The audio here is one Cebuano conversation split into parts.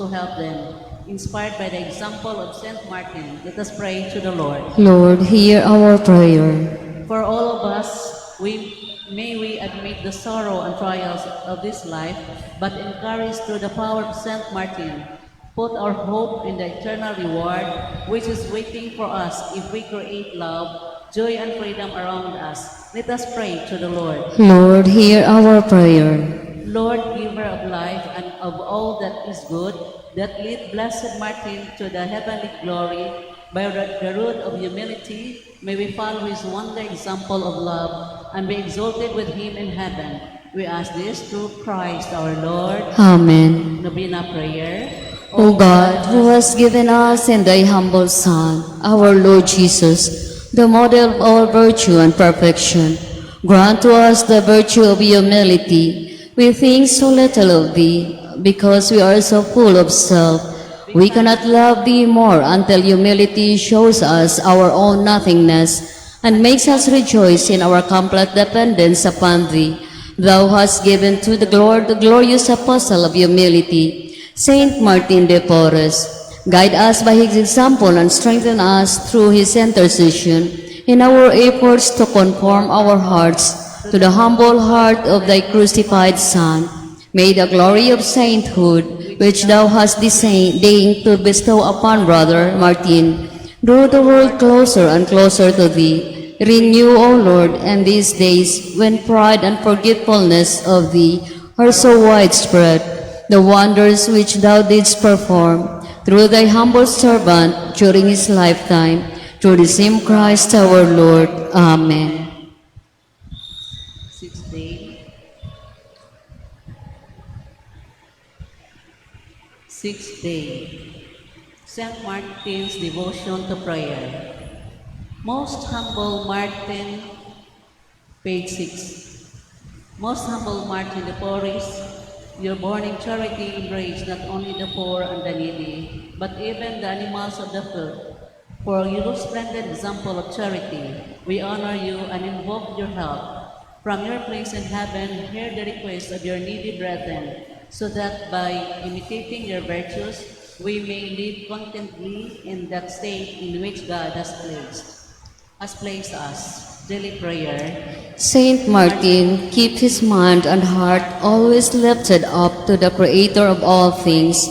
to help them. Inspired by the example of Saint Martin, let us pray to the Lord. Lord, hear our prayer. For all of us, we may we admit the sorrow and trials of this life, but encouraged through the power of Saint Martin, put our hope in the eternal reward which is waiting for us if we create love, joy, and freedom around us. Let us pray to the Lord. Lord, hear our prayer. Lord, giver of life and of all that is good, that lead Blessed Martin to the heavenly glory by the root of humility, may we follow his wonder example of love and be exalted with him in heaven. We ask this through Christ our Lord. Amen. Novena Prayer. O God, who has given us in thy humble Son, our Lord Jesus, the model of all virtue and perfection, grant to us the virtue of humility. We think so little of thee, because we are so full of self. We cannot love thee more until humility shows us our own nothingness and makes us rejoice in our complete dependence upon thee. Thou hast given to the Lord the glorious apostle of humility, Saint Martin de Porres. Guide us by his example and strengthen us through his intercession in our efforts to conform our hearts to the humble heart of thy crucified Son. May the glory of sainthood, which thou hast deigned to bestow upon Brother Martin, draw the world closer and closer to thee. Renew, O Lord, in these days when pride and forgetfulness of thee are so widespread, the wonders which thou didst perform through thy humble servant during his lifetime, through the same Christ our Lord. Amen. Sixth day. Sixth day. Saint Martin's devotion to prayer. Most humble Martin, page 6. Most humble Martin de Porres, your burning charity embraced not only the poor and the needy, but even the animals of the field. For your splendid example of charity, we honor you and invoke your help. From your place in heaven, hear the request of your needy brethren, so that by imitating your virtues, we may live contentedly in that state in which God has placed us. Daily prayer. Saint Martin kept his mind and heart always lifted up to the Creator of all things.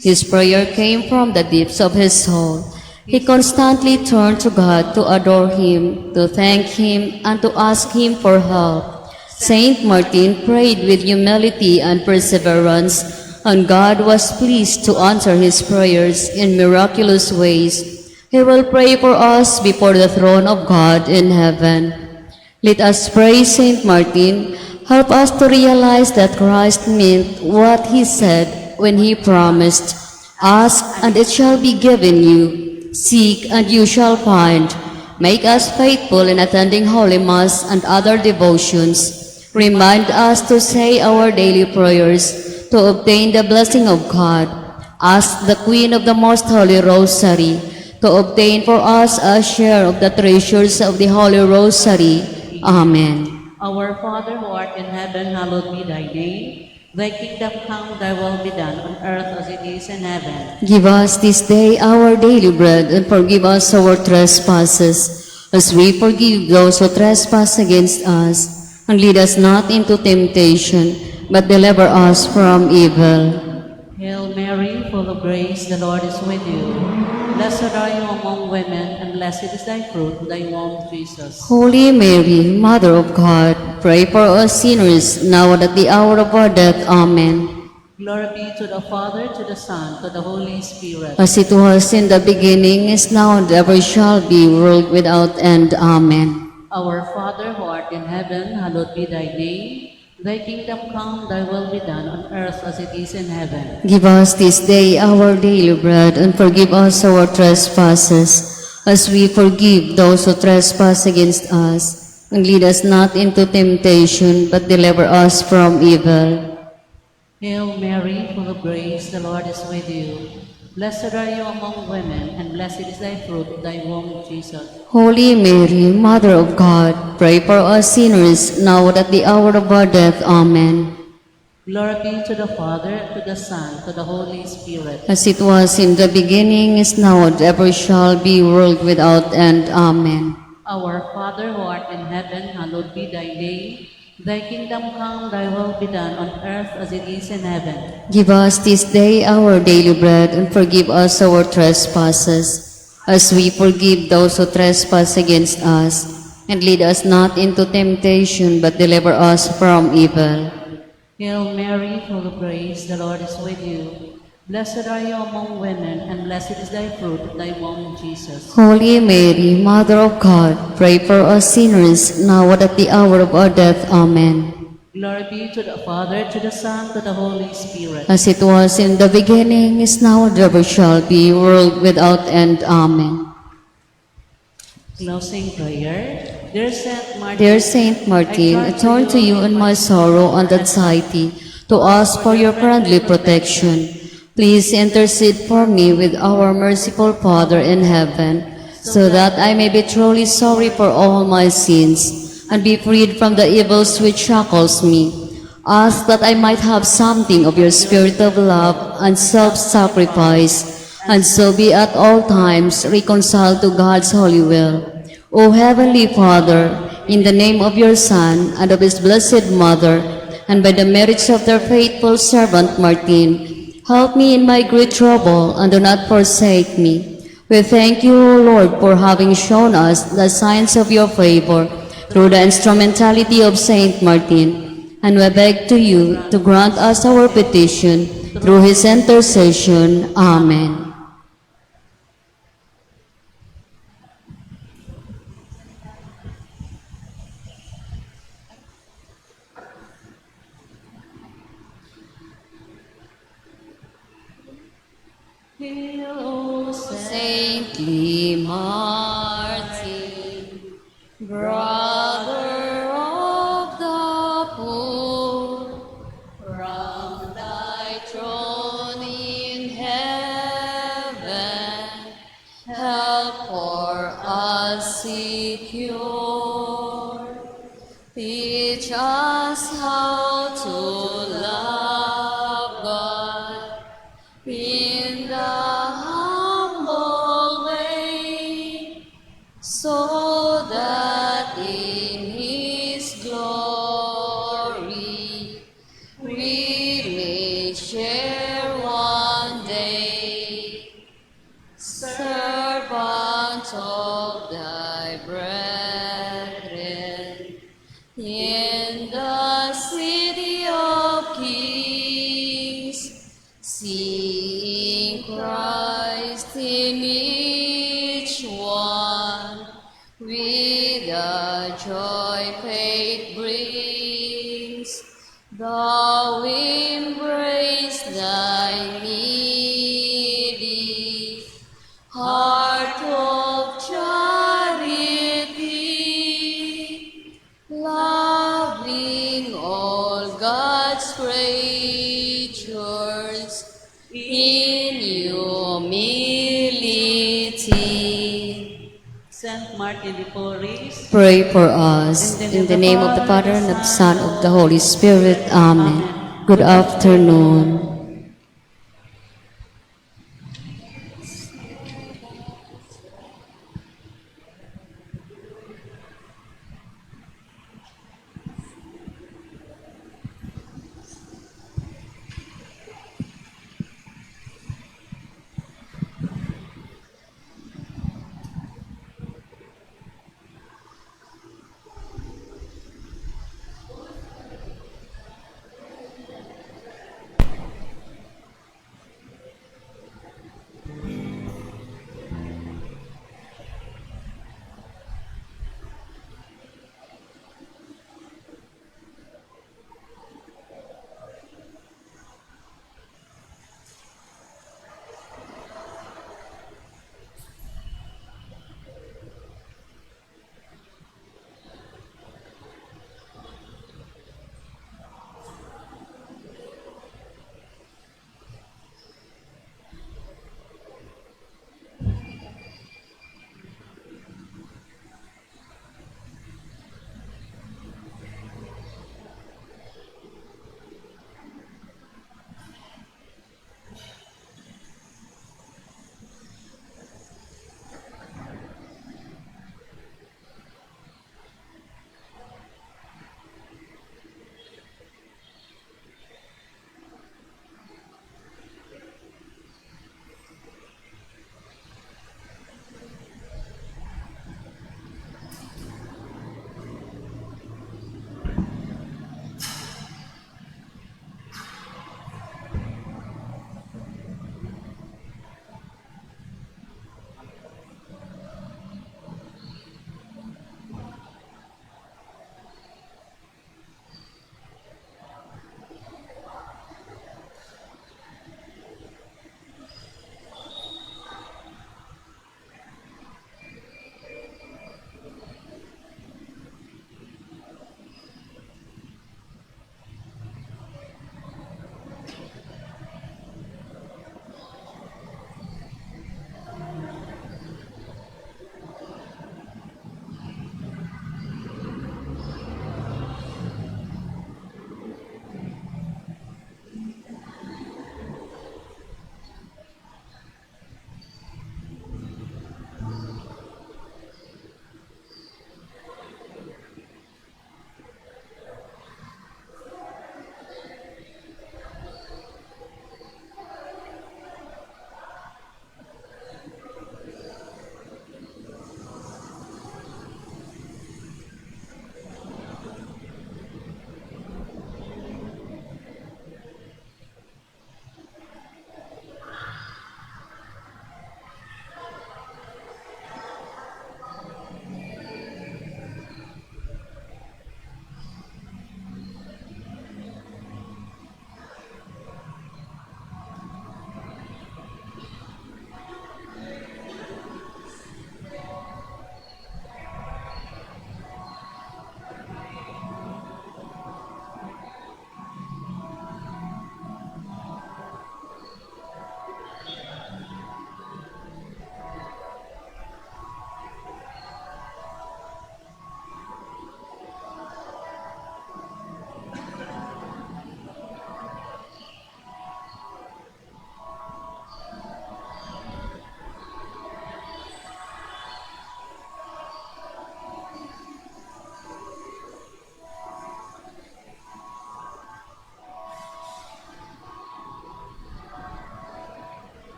His prayer came from the depths of his soul. He constantly turned to God to adore Him, to thank Him, and to ask Him for help. Saint Martin prayed with humility and perseverance, and God was pleased to answer his prayers in miraculous ways. He will pray for us before the throne of God in heaven. Let us pray, Saint Martin, help us to realize that Christ meant what he said when he promised, "Ask and it shall be given you, seek and you shall find." Make us faithful in attending Holy Mass and other devotions. Remind us to say our daily prayers to obtain the blessing of God. Ask the Queen of the Most Holy Rosary to obtain for us a share of the treasures of the Holy Rosary. Amen. Our Father who art in heaven, hallowed be thy name. Thy kingdom come, thy will be done on earth as it is in heaven. Give us this day our daily bread, and forgive us our trespasses, as we forgive those who trespass against us. And lead us not into temptation, but deliver us from evil. Hail Mary, full of grace, the Lord is with you. Blessed are you among women, and blessed is thy fruit, thy womb, Jesus. Holy Mary, Mother of God, pray for us sinners, now and at the hour of our death. Amen. Glory be to the Father, to the Son, to the Holy Spirit. As it was in the beginning, is now, and ever shall be, world without end. Amen. Our Father who art in heaven, hallowed be thy name. Thy kingdom come, thy will be done on earth as it is in heaven. Give us this day our daily bread, and forgive us our trespasses, as we forgive those who trespass against us. And lead us not into temptation, but deliver us from evil. Hail Mary, full of grace, the Lord is with you. Blessed are you among women, and blessed is thy fruit, thy womb, Jesus. Holy Mary, Mother of God, pray for us sinners, now and at the hour of our death. Amen. Glory be to the Father, to the Son, to the Holy Spirit. As it was in the beginning, is now, and ever shall be, world without end. Amen. Our Father who art in heaven, hallowed be thy name. Thy kingdom come, thy will be done on earth as it is in heaven. Give us this day our daily bread, and forgive us our trespasses, as we forgive those who trespass against us. And lead us not into temptation, but deliver us from evil. Hail Mary, full of grace, the Lord is with you. Blessed are you among women, and blessed is thy fruit, thy womb, Jesus. Holy Mary, Mother of God, pray for us sinners, now and at the hour of our death. Amen. Glory be to the Father, to the Son, to the Holy Spirit. As it was in the beginning, is now, and ever shall be, world without end. Amen. Closing prayer. Dear Saint Martin, Dear Saint Martin, I turn to you in my sorrow and anxiety to ask for your friendly protection. Please intercede for me with our merciful Father in heaven, so that I may be truly sorry for all my sins and be freed from the evils which shackles me. Ask that I might have something of your spirit of love and self-sacrifice, and so be at all times reconciled to God's holy will. O Heavenly Father, in the name of your Son and of his blessed Mother, and by the merits of their faithful servant Martin, help me in my great trouble and do not forsake me. We thank you, O Lord, for having shown us the signs of your favor through the instrumentality of Saint Martin, and we beg to you to grant us our petition through his intercession. Amen. Hail, O Saint Saintly Martin, brother of the poor, from thy throne in heaven, help for us secure. Teach us how to love God in the humble way, so that in His glory we may share one day. Servant of thy brethren, in the city of kings, seeing Christ in each one, with the joy faith brings, thou embrace thy needy, heart of charity, loving all God's creatures in humility. Saint Martin de Porres, Pray for us. In the name of the Father, and of the Son, of the Holy Spirit. Amen. Good afternoon.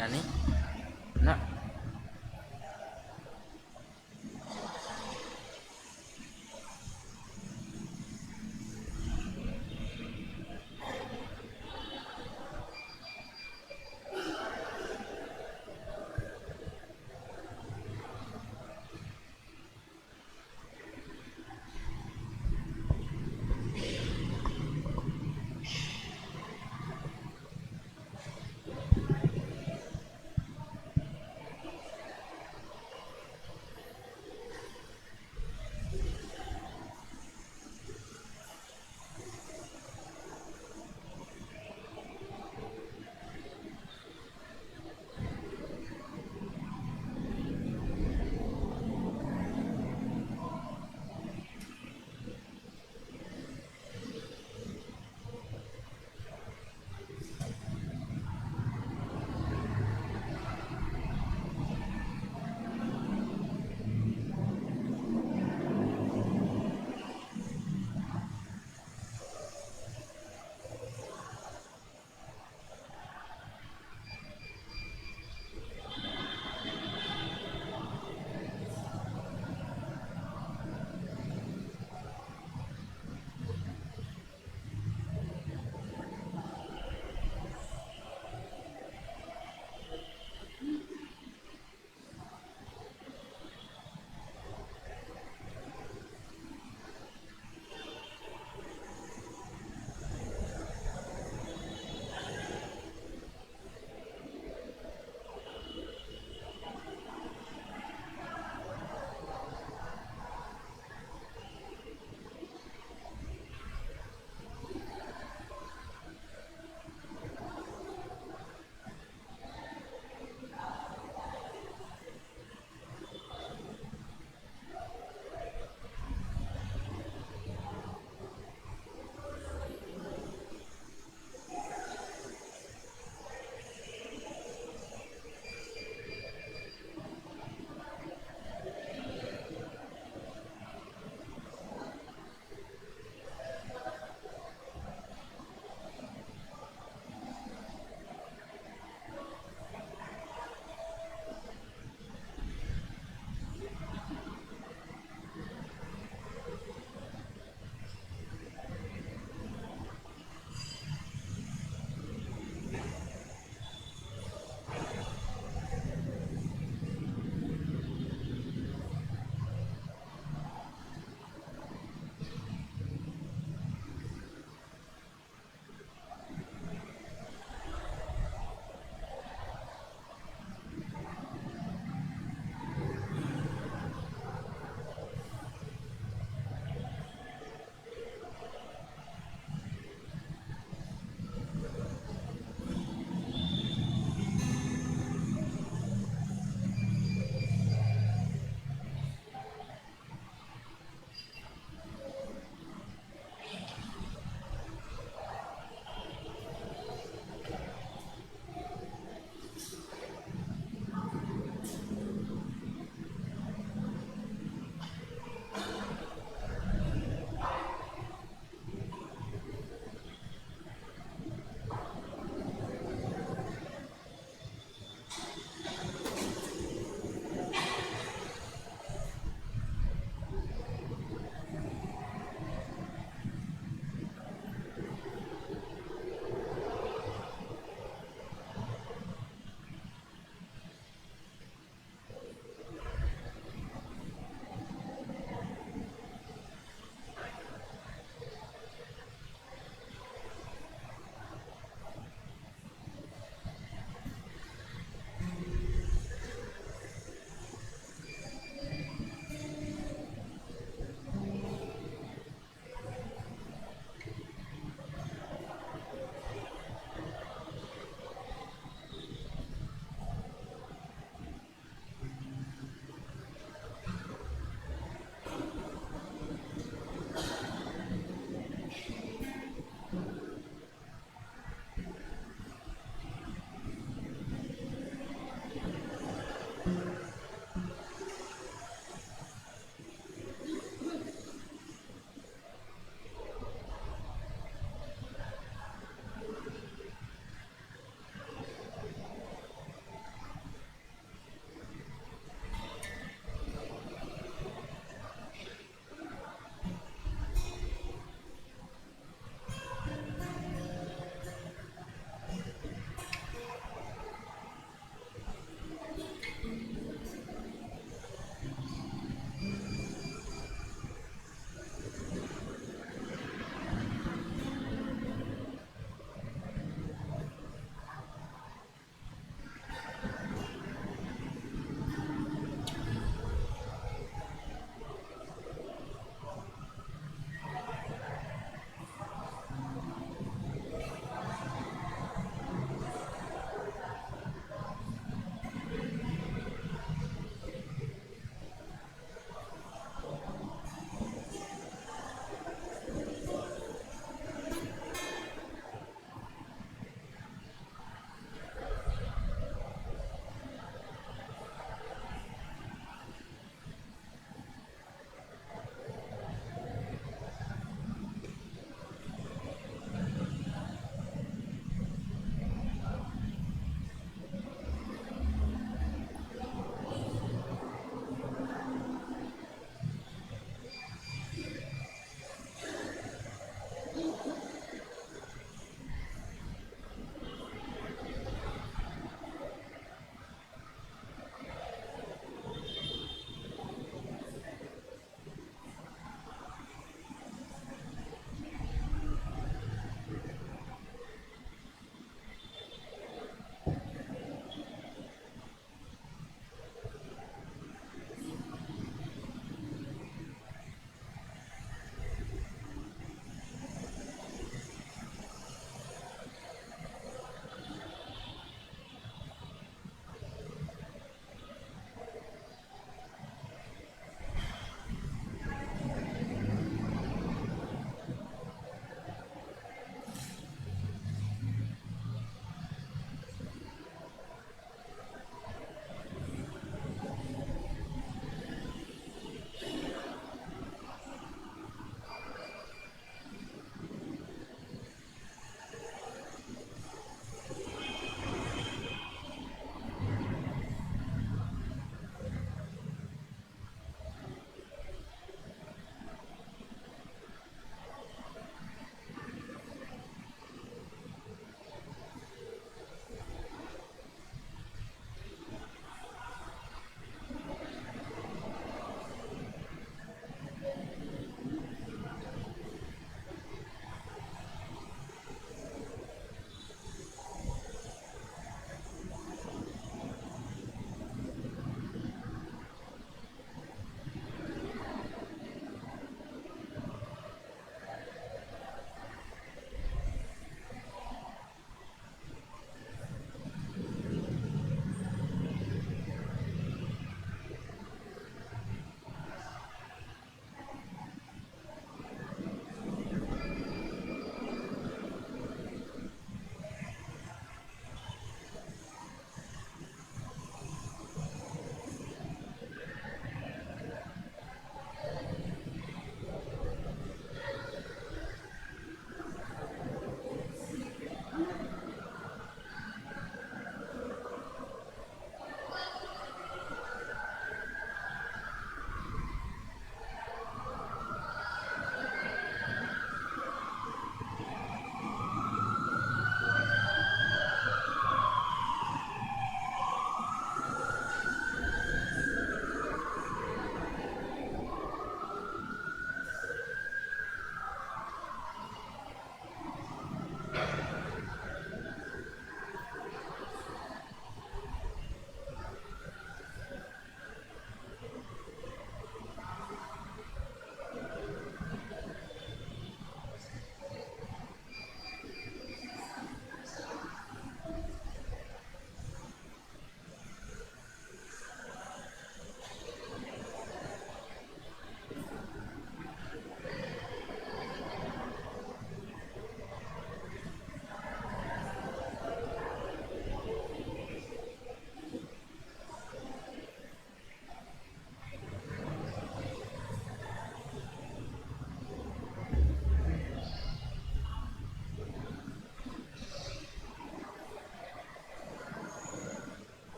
Ani na.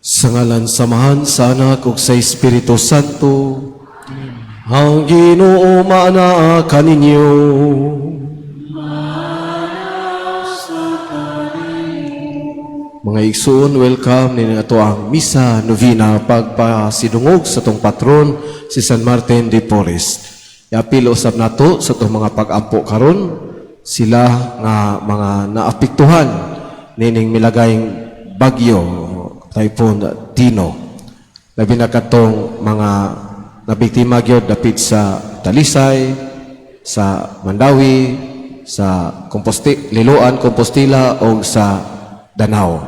Sa ngalan sa Amahan, sa Anak, ug sa Espiritu Santo, ang Ginoo maanaa kaninyo. Mga igsoon, welcome ninyo ato ang Misa Novena pagpasidungog sa atong patron si San Martin de Porres. Iapil usab nato sa atong mga pag-ampo karon sila nga mga naapektuhan nining milagayng bagyo, Typhoon Tino. Labi na katong mga nabiktima gyud dapit sa Talisay, sa Mandaue, sa Liloan, Compostela o sa Danao.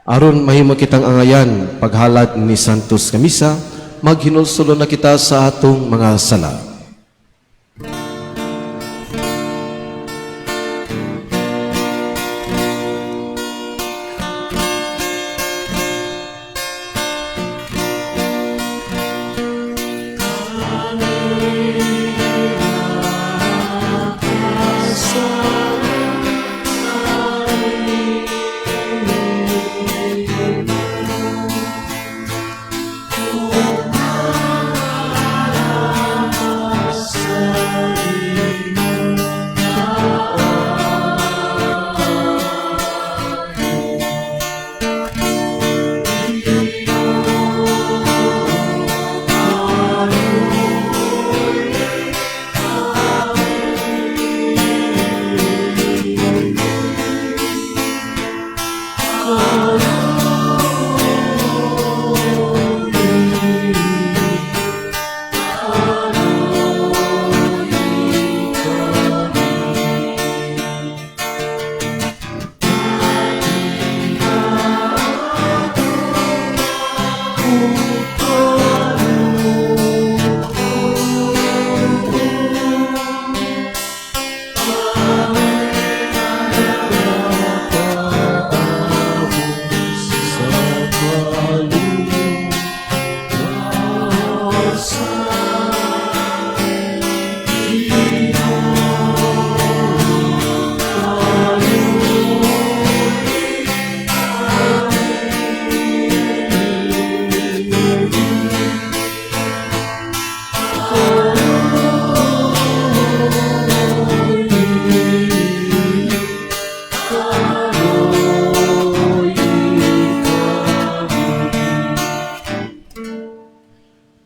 Aron mahimo kitang angayan paghalad ni Santos nga Misa, maghinulsolo na kita sa atong mga sala.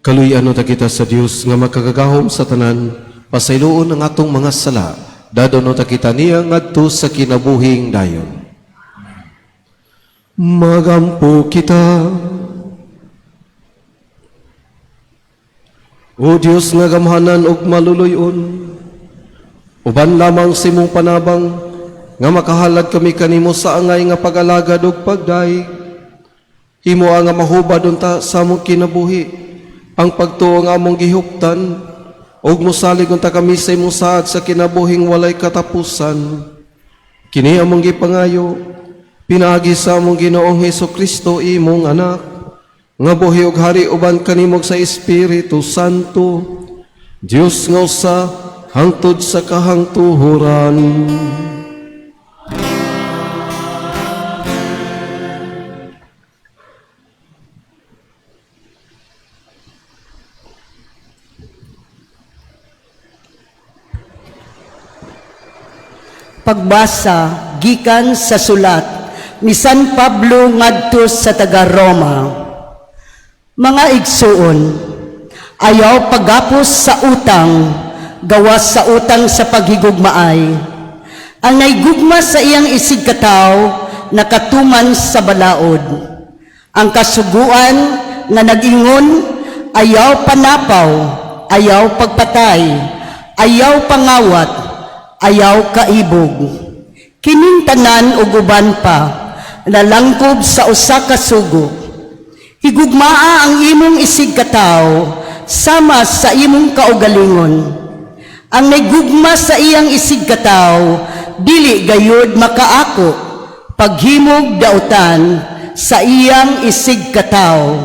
Kaluy-an ta kita sa Dios nga makagagahom sa tanan, pasayloon ang atong mga sala, dadon ta kita niya ngadto sa kinabuhing dayon. Magampo kita. O Dios nga gamhanan ug maluluy-on, uban lamang sa imong panabang nga makahalad kami kanimo sa angay nga pag-alagad ug pagdayeg. Himoa nga mahubad unta sa among kinabuhi ang pagtuo nga among gihuptan ug mosalig unta kami sa imong saad sa kinabuhing walay katapusan. Kini among gipangayo pinaagi sa among Ginoong Hesus Kristo, imong anak, Nga buhi ug hari uban kanimo sa Espiritu Santo, Dios nga usa hangtod sa kahangtuhoran. Pagbasa gikan sa sulat ni San Pablo ngadto sa taga Roma. Mga igsuon, ayaw paggapos sa utang, gawas sa utang sa paghigugmaay. Ang naigugma sa iyang isigkatawo nakatuman sa balaod. Ang kasuguan nga nag-ingon, ayaw panapaw, ayaw pagpatay, ayaw pangawat, ayaw kaibog. Kining tanan ug uban pa, nalangkob sa usa ka sugo. Higugmaa ang imong isigkatawo sama sa imong kaugalingon. Ang naigugma sa iyang isigkatawo dili gayud makaako paghimog dautan sa iyang isigkatawo.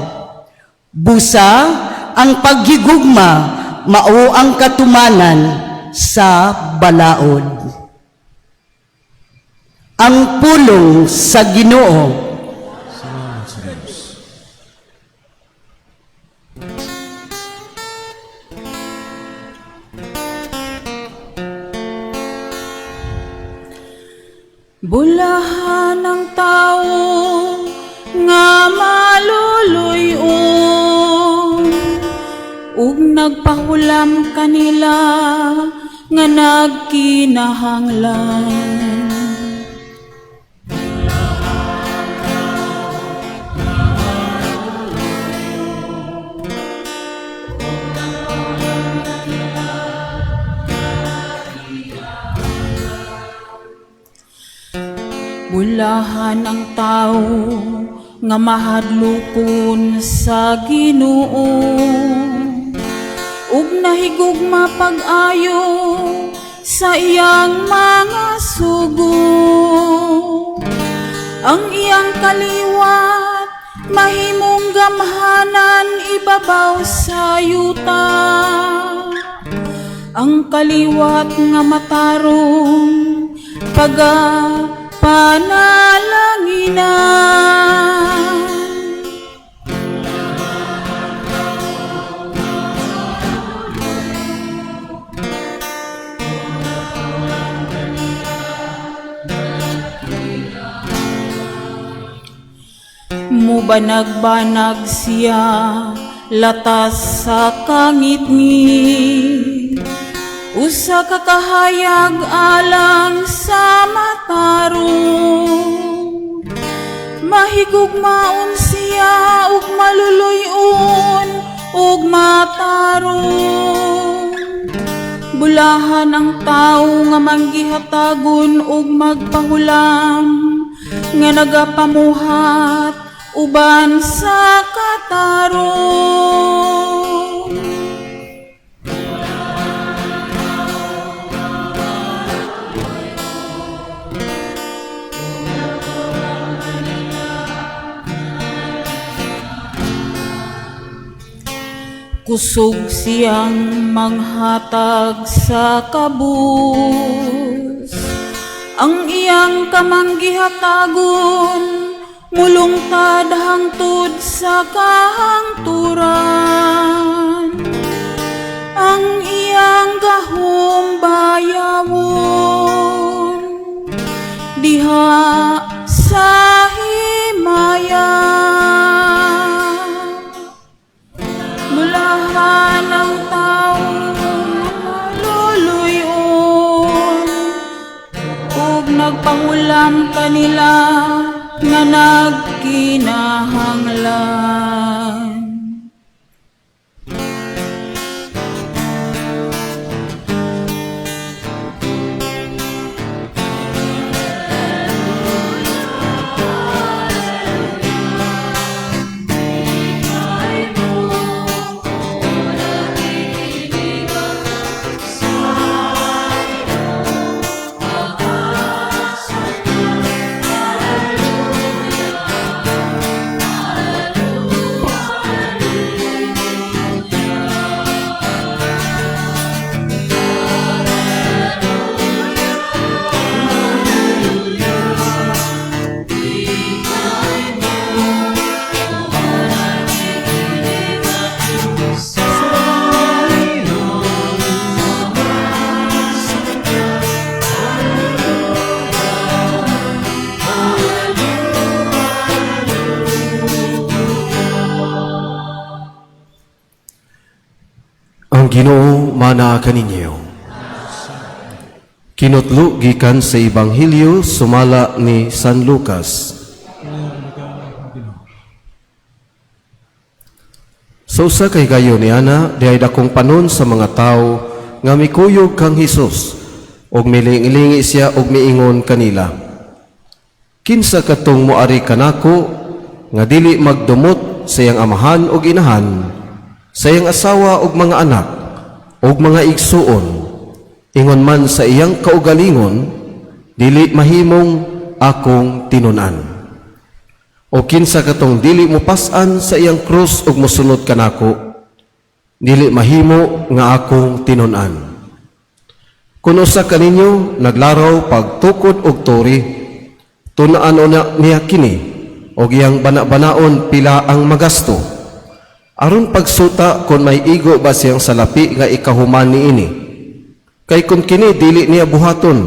Busa ang paghigugma mao ang katumanan sa balaod. Ang pulong sa Ginoo. Salamat sa Diyos. Bulahan ang tao nga maluluy-on ug nagpahulam kanila nga nagkinahanglan. Bulahan ang tao nga mahadlokon sa Ginoo ug nahigugma pag-ayo sa iyang mga sugo. Ang iyang kaliwat mahimong gamhanan ibabaw sa yuta. Ang kaliwat nga matarong paga panalanginan. Mubanag-banag siya latas sa kangitngit, usa ka kahayag alang sa matarong. Mahigugmaon siya ug maluluy-on ug matarong. Bulahan ang tao nga manggihatagon ug magpahulam, nga nagapamuhat uban sa katarong. Kusog siyang manghatag sa kabus. Ang iyang kamanggihatagon mulungtad hangtod sa kahangturan. Ang iyang gahom bayawon diha sa himaya. Bulahan ang tao maluluy-on ug nagpahulam kanila nga nagkinahanglan. Ang Ginoo mana kaninyo. Kinutlo gikan sa Ebanghelyo sumala ni San Lucas. Sa usa ka higayon niana, dihay dakong panon sa mga tawo nga mikuyog kang Hesus ug milingi-lingi siya ug miingon kanila. Kinsa katong moari kanako nga dili magdumot sa iyang amahan ug inahan, sa iyang asawa ug mga anak ug mga igsuon, ingon man sa iyang kaugalingon, dili mahimong akong tinun-an. O kinsa katong dili mopas-an sa iyang krus ug mosunod kanako, dili mahimo nga akong tinun-an. Kun usa kaninyo naglaraw pagtukod og tore, tun-an una niya kini og iyang bana-banaon pila ang magasto. Aron pagsuta kung may igo ba siyang salapi nga ikahuman niini. Kay kung kini dili niya buhaton,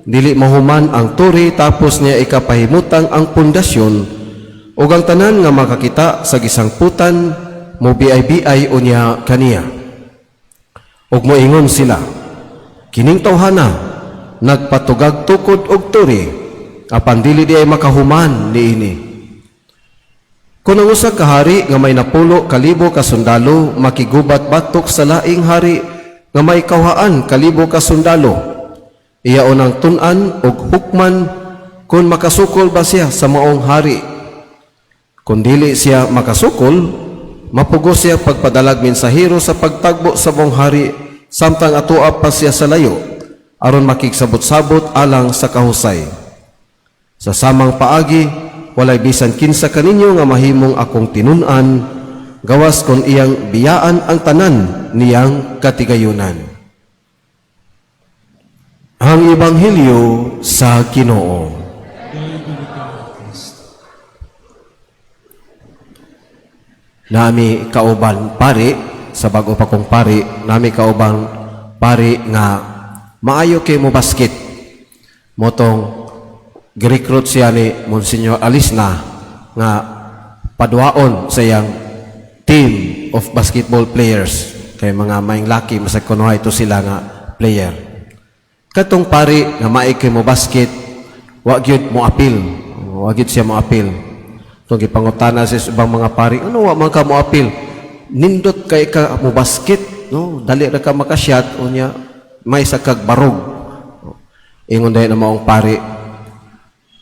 dili mahuman ang tore, tapos niya ikapahimutang ang pundasyon, ug ang tanan nga makakita sa gisangputan mo bi-ay unya kaniya. Ug moingon sila, "Kining tawhana nagpatugag tukod og tore, apan dili diay makahuman niini." Kung ang usa ka hari nga may 10,000 ka sundalo makigubat batok sa laing hari nga may 9,000 ka sundalo, iya unang tun-an og hukman kung makasukol ba siya sa maong hari. Kung dili siya makasukol, mapugos siya pagpadalag mensahero sa pagtagbo sa maong hari samtang atoa pa siya sa layo, aron makigsabot-sabot alang sa kahusay. Sa samang paagi, walay bisan kinsa kaninyo nga mahimong akong tinun-an, gawas kon iyang biyaan ang tanan niyang katigayunan. Ang Ebanghelyo sa Ginoo. Nami kauban pari sa bago pa kong pari, nami kauban pari nga maayo kay mo basket. Motong girecruit siya ni Monsignor Alisna nga paduaon sa iyang team of basketball players kay mga maing laki masag kunohay ito sila nga player. Katong pari nga maay kay mo basket, wa gyud mo apil, wa gyud siya mo apil. Itong gipangutana sa ubang mga pari, ano wa man ka mo apil? Nindot kay ka mo basket, no? Dali ra ka makasyat, unya may sa kag barog. Ingon dahil na maong pari,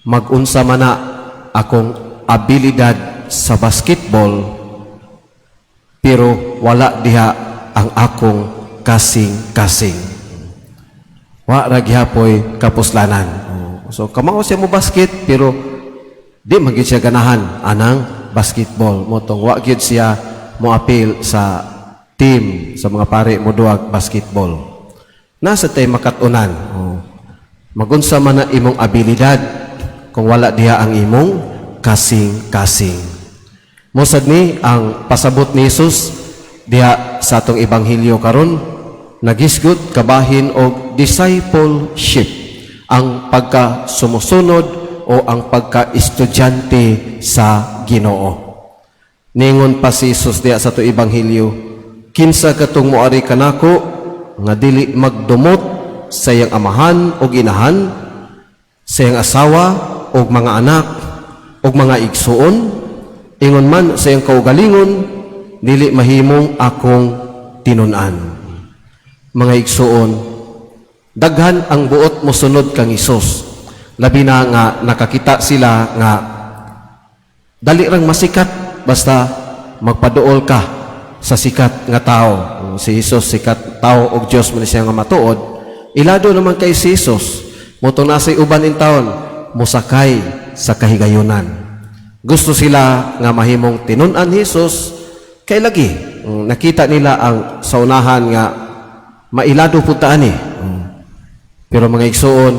magunsa man na akong abilidad sa basketball, pero wala diha ang akong kasing-kasing. Wa ra gihapoy kapuslanan. So kamao siya mo basket, pero di man gyud siya ganahan anang basketball. Motong wa gyud siya mo appeal sa team sa mga pare mo duag basketball. Nasa tay makat-unan. Oh. Magunsa man na imong abilidad kung wala diha ang imong kasing-kasing. Mosad ni ang pasabot ni Jesus diha sa atong ebanghelyo karon, nagisgot kabahin og discipleship, ang pagka sumusunod o ang pagka-estudyante sa Ginoo. Ningon pa si Jesus diha sa atong ebanghelyo, kinsa katong moari kanako nga dili magdumot sa iyang amahan og inahan, sa iyang asawa og mga anak og mga igsuon, ingon man sa iyang kaugalingon, dili mahimong akong tinun-an. Mga igsuon, daghan ang buot mosunod kang Hesus. Labi na nga nakakita sila nga dali rang masikat basta magpaduol ka sa sikat nga tao. Si Hesus sikat tao og Dios man siya nga matuod. Ilado naman kay si Hesus. Motong nasay uban in taon, mosakay sa kahigayunan. Gusto sila nga mahimong tinun-an Hesus kay lagi nakita nila ang saunahan nga mailado pud ta ani. Pero mga igsuon,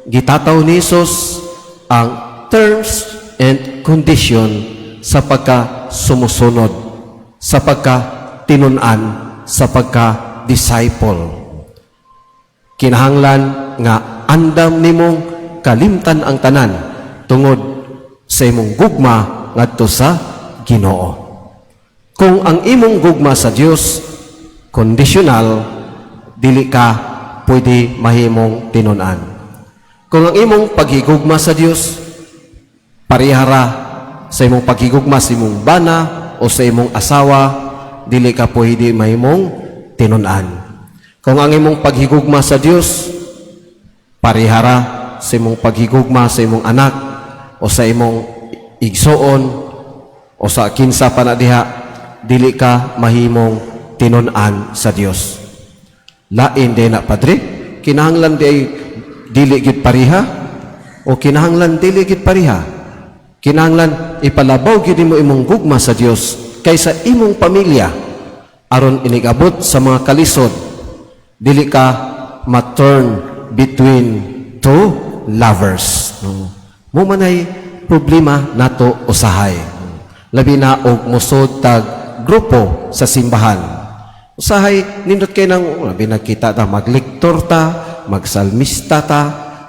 gitataw ni Hesus ang terms and condition sa pagka sumusunod, sa pagka tinun-an, sa pagka disciple. Kinahanglan nga andam nimong kalimtan ang tanan tungod sa imong gugma ngadto sa Ginoo. Kung ang imong gugma sa Dios Conditional, dili ka pwede mahimong tinunan. Kung ang imong paghigugma sa Dios parehara sa imong paghigugma sa imong bana o sa imong asawa, dili ka pwede mahimong tinunan. Kung ang imong paghigugma sa Dios parehara sa imong paghigugma sa imong anak o sa imong igsoon o sa kinsa pa na diha, dili ka mahimong tinun-an sa Dios. Lain din na, Padre, kinahanglan di ay dili gid pareha o kinahanglan dili gid pareha. Kinahanglan ipalabaw gid nimo imong gugma sa Dios kaysa imong pamilya aron inigabot sa mga kalisod, dili ka ma-turn between two lovers. No. Mao manay problema nato usahay. Labi na og musod tag grupo sa simbahan. Usahay nindot kay nang labi na kita ta maglektor ta, magsalmista ta,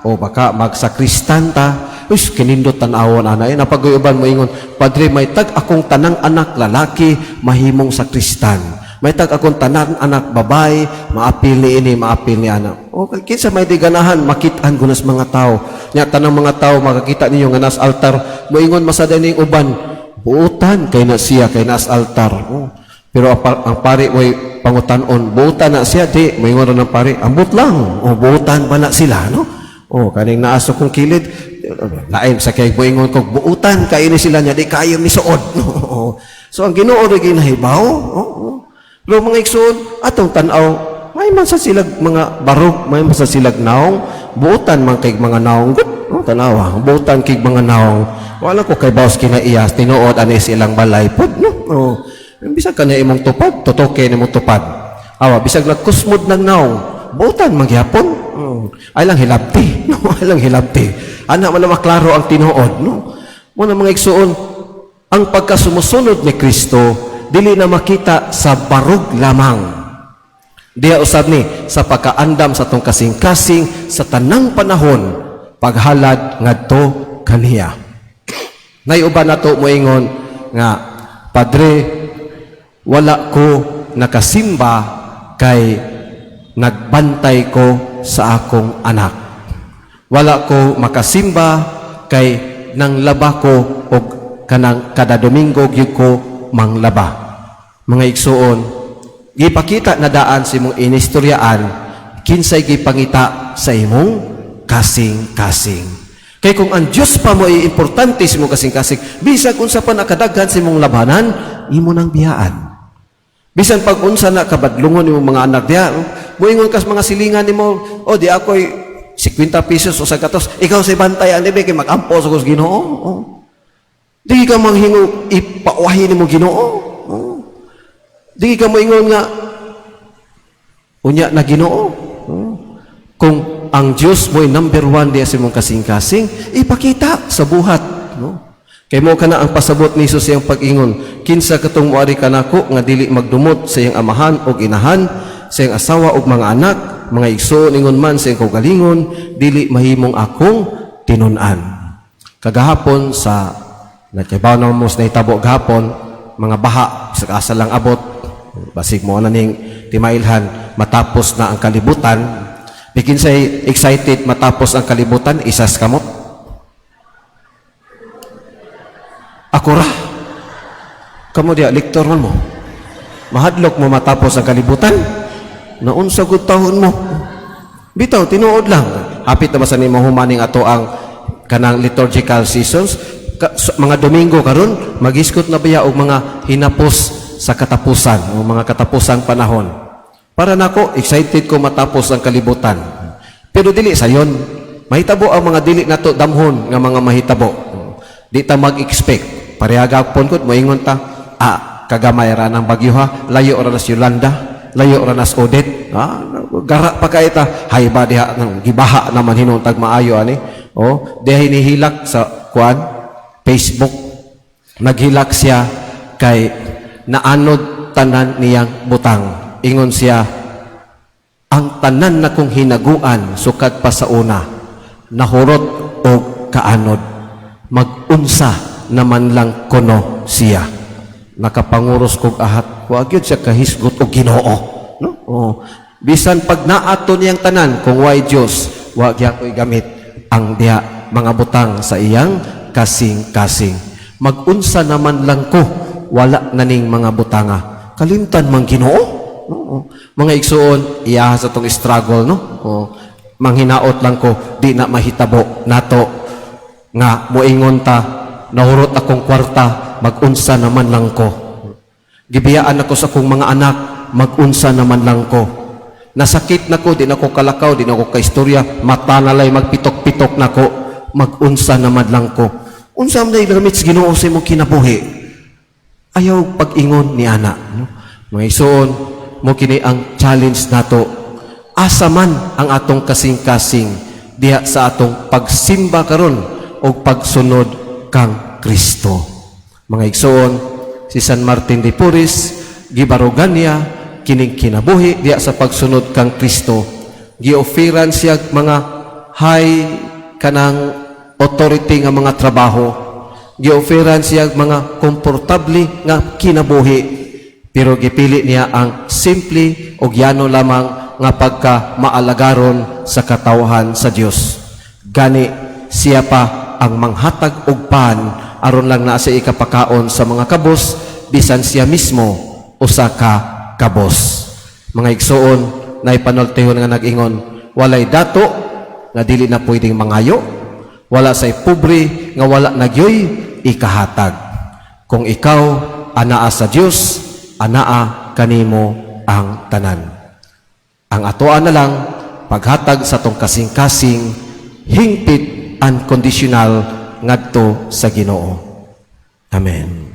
o baka magsakristan ta. Uy, kinindot tan-awon ana. Eh, napag-uban mo ingon, "Padre, may tag akong tanang anak lalaki mahimong sakristan. May tag akong tanan anak babae, maapil ni ini, maapil ni ana." O, kinsa may di ganahan, makit-an ko nas mga tao. Nya tanang mga tao makakita ninyo nga nas altar, moingon masada ning uban, "Buutan kay na siya kay nas altar." Oh. Pero ang pari mo'y pangutan-on, "Buutan na siya?" "Di," moingon ra ng pari, "Ambot lang." Oh, buutan ba na sila, no? Oh, kaning naaso kong kilid, lain sa kay moingon ko, "Buutan kay ni sila niya, di kayo misuod." No. So ang Ginoo ra ginahibaw. Oh. Pero mga igsoon, atong tan-aw, may man sa silag mga barog, may man sa silag naong, buutan man kay mga naong, good, oh, tanawa, buutan kay mga naong. Wala ko kay bawas kinaiyas, tinuod ani silang balay pod, no? Oh. Bisag ka na imong tupad, tutoke ni imong tupad. Awa, bisag nagkusmod ng naong, buutan magyapon. Oh. Ay lang hilabti, no? Ay lang hilabti. Ana man na maklaro ang tinuod, no? Muna mga igsoon, ang pagkasumusunod ni Kristo dili na makita sa barog lamang. Diya usab ni sa pagkaandam sa tong kasing-kasing sa tanang panahon paghalad ngadto kaniya. Nayuban nato moingon nga, "Padre, wala ko nakasimba kay nagbantay ko sa akong anak. Wala ko makasimba kay nanglaba ko og kanang kada Domingo gyud ko manglaba." Mga igsuon, gipakita na daan sa imong inistoryaan kinsay gipangita sa imong kasing-kasing. Kay kung ang Dios pa mo ay importante sa imong kasing-kasing, bisag unsa pa nakadaghan sa imong labanan, imo nang biyaan. Bisan pag unsa na kabadlungon imong mga anak diha, moingon kas mga silingan nimo, "O di ako'y 50 pesos o sa gatos, ikaw sa bantay ani kay mag-ampo sa kos Ginoo." Oh. Di ka manghingo ipauwahin nimo Ginoo. Oh. Di ka moingon nga unya na Ginoo. Oh. Kung ang Dios mo'y number one diya sa imong kasing-kasing, ipakita sa buhat. No? Kay mo kana ang pasabot ni Jesus iyang pag-ingon, "Kinsa katong moari kanako nga dili magdumot sa iyang amahan og inahan, sa iyang asawa og mga anak, mga igsoon ingon man sa iyang kaugalingon, dili mahimong akong tinun-an." Kagahapon sa nagkaibaw na mo sa nahitabo gahapon, mga baha sa asa lang abot, basig mo na ning timailhan matapos na ang kalibutan. Bikin say excited matapos ang kalibutan, isas kamot. Ako ra. Kamo diya, lektor man mo. Mahadlok mo matapos ang kalibutan? Naunsa gud tahon mo. Bitaw, tinuod lang. Hapit na ba sa nimo humaning ato ang kanang liturgical seasons? Mga Domingo karon magiskot na baya og mga hinapos sa katapusan o mga katapusang panahon. Para nako, excited ko matapos ang kalibutan. Pero dili sayon. Mahitabo ang mga dili nato damhon nga mga mahitabo. Di ta mag-expect. Pareha gapon ko, moingon ta, ah, kagamay ra ng bagyo ha, layo ra nas Yolanda, layo ra nas Odette. Ah, gara pa kay ta, hay ba diha nang gibaha naman hinuon tag maayo ani. Oh, diha hinihilak sa kuan Facebook. Naghilak siya kay naanod tanan niyang butang. Ingon siya, "Ang tanan na kong hinaguan sukad pa sa una, nahurot og kaanod. Magunsa naman lang kuno siya." Nakapanguros kog ahat, wa gyud siya kahisgot og Ginoo. no? Oh. Bisan pag naato niyang tanan kung way Dios, wa gyapoy gamit ang diha mga butang sa iyang kasing-kasing. Magunsa naman lang ko, wala na ning mga butanga. Kalimtan man Ginoo. No? Mga igsuon, iya sa tong struggle, no? Oh. Manghinaot lang ko, di na mahitabo nato nga moingon ta, nahurot akong kwarta, magunsa naman lang ko. Gibiyaan ako sa akong mga anak, magunsa naman lang ko. Nasakit na ko, di na ko kalakaw, di na ko kaistorya, mata na lay magpitok-pitok na ko, magunsa naman lang ko. Unsa man gamit sa Ginoo sa imong kinabuhi? Ayaw pag-ingon ni ana, no? Mga igsoon, mo kini ang challenge nato. Asa man ang atong kasing-kasing diha sa atong pagsimba karon og pagsunod kang Kristo. Mga igsoon, si San Martin de Porres gibarugan niya kining kinabuhi diha sa pagsunod kang Kristo. Gioferan siya mga high kanang authority nga mga trabaho. Gioferan siya mga komportable nga kinabuhi. Pero gipili niya ang simple og yano lamang nga pagka maalagaron sa katawhan sa Dios. Gani siya pa ang manghatag og pan aron lang naa sa ikapakaon sa mga kabos, bisan siya mismo usa ka kabos. Mga igsoon, naipanultihon nga nag-ingon, walay dato nga dili na pwedeng mangayo, wala say pobre nga wala nagyoy ikahatag. Kung ikaw anaa sa Dios, anaa kanimo ang tanan. Ang atoa na lang paghatag sa tong kasing-kasing hingpit unconditional ngadto sa Ginoo. Amen.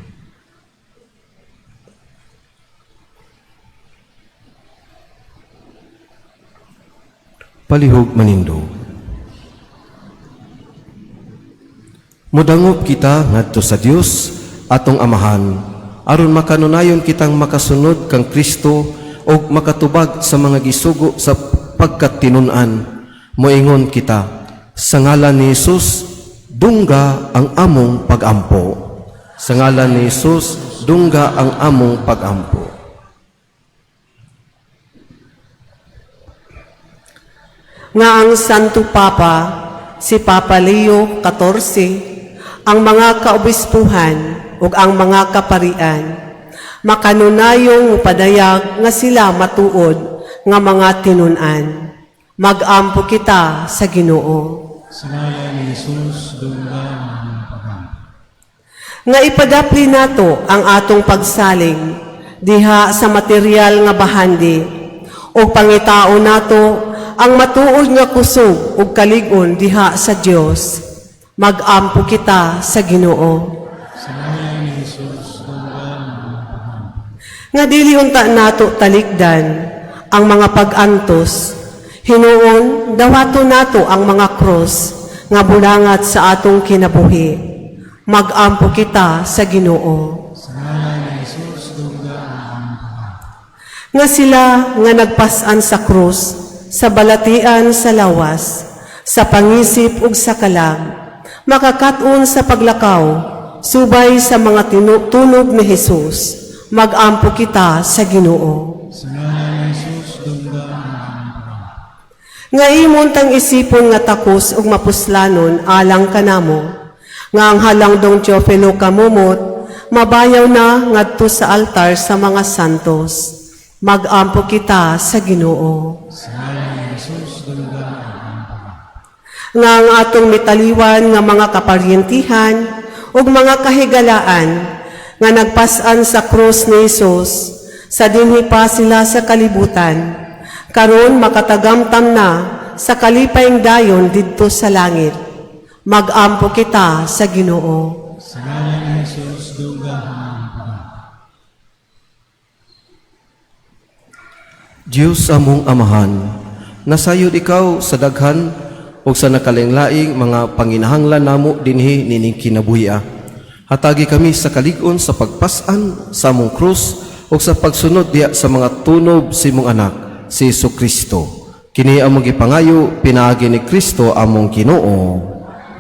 Palihog manindog. Mudangop kita ngadto sa Dios atong Amahan aron makanunayon kitang makasunod kang Kristo ug makatubag sa mga gisugo sa pagkatinun-an. Moingon kita sa ngalan ni Jesus, dungga ang among pagampo. Sa ngalan ni Jesus, dungga ang among pagampo. Nga ang Santo Papa, si Papa Leo XIV, ang mga kaobispuhan ug ang mga kaparian, makanunayong mupadayag nga sila matuod nga mga tinun-an. Magampo kita sa Ginoo. Sa ngalan ni Jesus, dungga ang among pagampo. Nga ipadapli nato ang atong pagsalig diha sa material nga bahandi ug pangitao nato ang matuod nga kusog ug kalig-on diha sa Dios. Magampo kita sa Ginoo. Sa ngalan ni Jesus, dungga ang among pagampo. Nga dili unta nato talikdan ang mga pag-antos, hinuon dawato nato ang mga krus nga bulangat sa atong kinabuhi. Magampo kita sa Ginoo. Sa ngalan ni Jesus, dungga ang among pagampo. Nga sila nga nagpas-an sa krus, sa balatian sa lawas, sa pangisip ug sa kalag, makakat-on sa paglakaw, subay sa mga tunog ni Jesus. Magampo kita sa Ginoo. Sa ngalan ni Jesus, dungga ang among pagampo. Nga imong tang isipon nga takos ug mapuslanon alang kanamo, nga ang halangdong Teofilo kamumot, mabayaw na ngadto sa altar sa mga santos. Magampo kita sa Ginoo. Sa ngalan ni Jesus, dungga ang among pagampo. Nga ang atong mitaliwan nga mga kaparyentihan ug mga kahigalaan nga nagpas-an sa krus ni Jesus, sa dinhi pa sila sa kalibutan, karon makatagamtam na sa kalipayng dayon didto sa langit. Magampo kita sa Ginoo. Sa ngalan ni Jesus, dungga ang among pagampo. Diyos among Amahan, nasayod ikaw sa daghan ug sa nakalaing-laing mga panginahanglan namo dinhi nining kinabuhia. Hatagi kami sa kalig-on sa pagpas-an sa among krus ug sa pagsunod diha sa mga tunob sa imong anak, si Jesucristo. Kini among gipangayo pinaagi ni Kristo among Ginoo.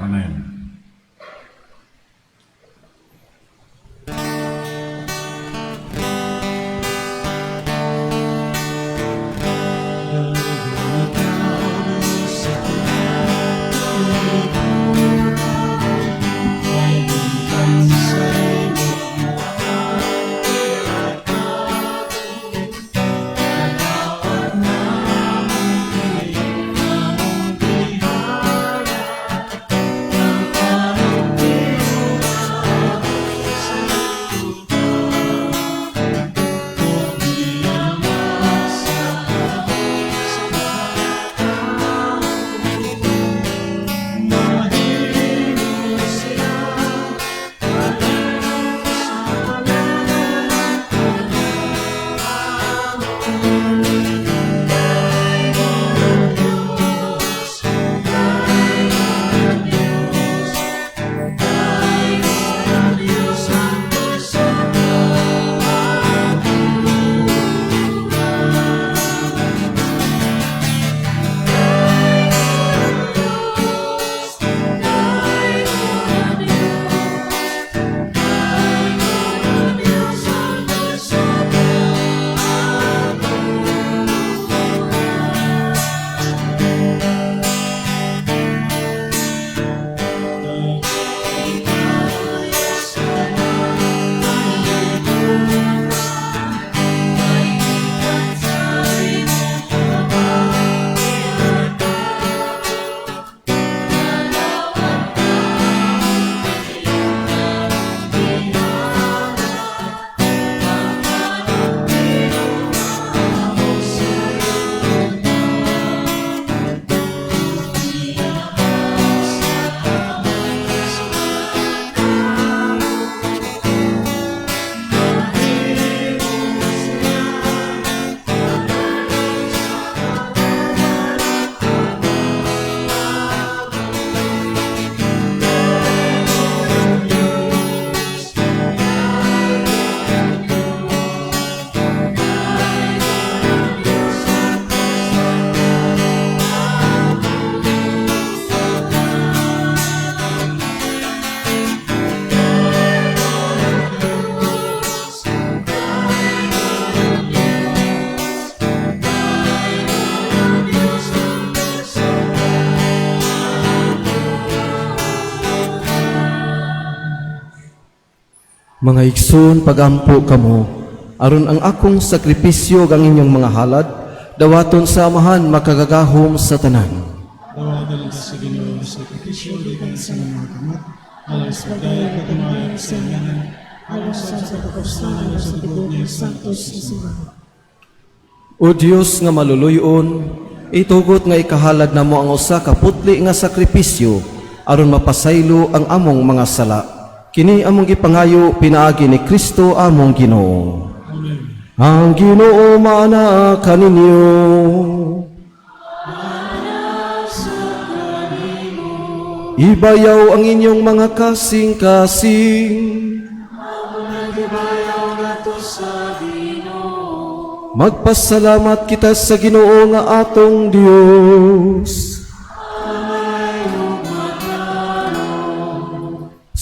Amen. Mga igsoon, pagampo kamo, aron ang akong sakripisyo ug ang inyong mga halad, dawaton sa Amahan makagagahom sa tanan. Dawaton sa Ginoo ang sakripisyo gikan sa imong mga kamot, alang sa pagdayeg ug kamaayo sa iyang ngalan, alang sa kapustanan ug sa tibuok niyang santos nga simbahan. O Dios nga maluluyon, itugot nga ikahalad namo ang usa ka putli nga sakripisyo aron mapasaylo ang among mga sala. Kini among gipangayo pinaagi ni Kristo among Ginoo. Amen. Ang Ginoo maana kaninyo. Ibayaw ang inyong mga kasing-kasing. Magpasalamat kita sa Ginoo nga atong Dios.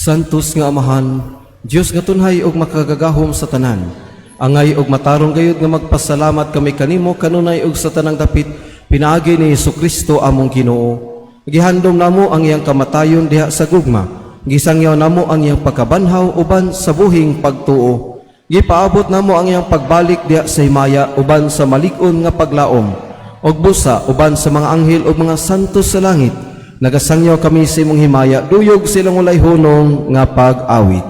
Santos nga Amahan, Dios nga tunhay og makagagahom sa tanan. Angay og matarong gayud nga magpasalamat kami kanimo kanunay og sa tanang dapit pinaagi ni Hesukristo among Ginoo. Gihandom namo ang iyang kamatayon diha sa gugma. Gisangyaw namo ang iyang pagkabanhaw uban sa buhing pagtuo. Gipaabot namo ang iyang pagbalik diha sa himaya uban sa malig-on nga paglaom. Og busa uban sa mga anghel ug mga santos sa langit. Nagasangyaw kami sa imong himaya, duyog silang walay hunong nga pag-awit.